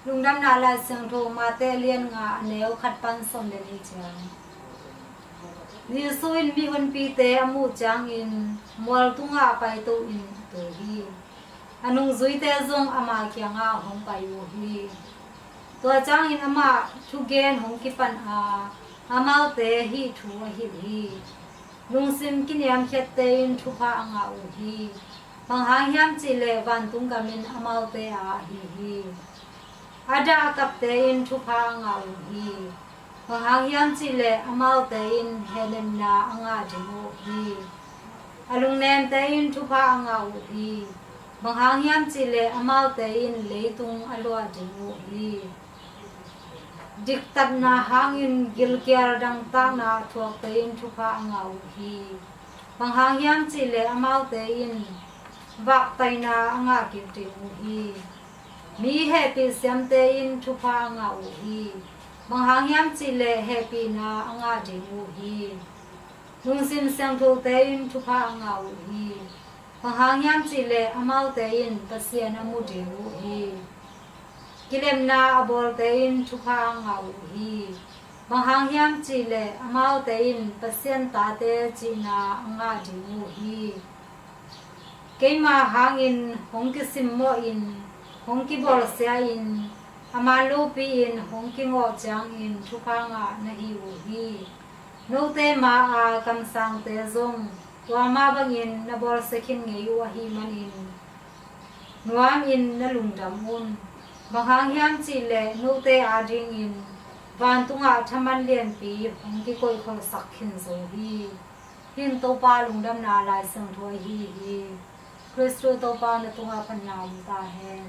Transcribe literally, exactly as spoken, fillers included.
Lungdamna Lai Siangtho Mate a lian nga, a neu khat pan sawm le nih ciang. Jesu in mihonpite a muh ciangin mual tungah a paito in a tul hi. A nungzuite zong ama kiangah hong pai uh hi. Tua ciangin amah thugen hong kipan a, amaute hih thu a hilh hi. Lungsim kiniamkhiatte in thupha a ngah uh hi. Bang hang hiam cih leh vantung gam in amaute aa ahi hi. A dah a kapte in thupha a ngah uh hi. Bang hang hiam cih leh amaute in hehnemna a ngah ding uh hi. A lungnemte in thupha a ngah uh hi. Bang hang hiam cih leh amaute in leitung a luah ding uh hi. Diktatna hangin gilkial dangtakna a thuakte in thupha a ngah uh hi. Bang hang hiam cih leh amaute in vaktaina a ngah kik ding uh hi. Mi hehpih siamte in thupha a ngah uh hi. Bang hang hiam cih leh hehpihna a ngah ding uh hi. Lungsim siangthote in thupha a ngah uh hi. Bang hang hiam cih leh amaute in Pasian a mu ding uh hi. Kilemna a bawlte in thupha a ngah uh hi. Bang hang hiam cih leh amaute in Pasian tate cihna a ngah ding uh hi. Keima hangin hong kisimmawhin, hong kibawlsia in, a man lopi-in hong kingawh ciangin thupha ngah na hi uh hi. Note ma-a kamsangte zong tua mah bangin na bawlsia khin ngei uh ahih manin nuamin na lungdam un. Bang hang hiam cih leh note adingin vantungah thaman lianpi hong kikoihkholhsak khin zo hi. Hih in Topa Lungdamna Lai Siangtho ahi hi. Khristu Topa na tungah phatna om ta hen.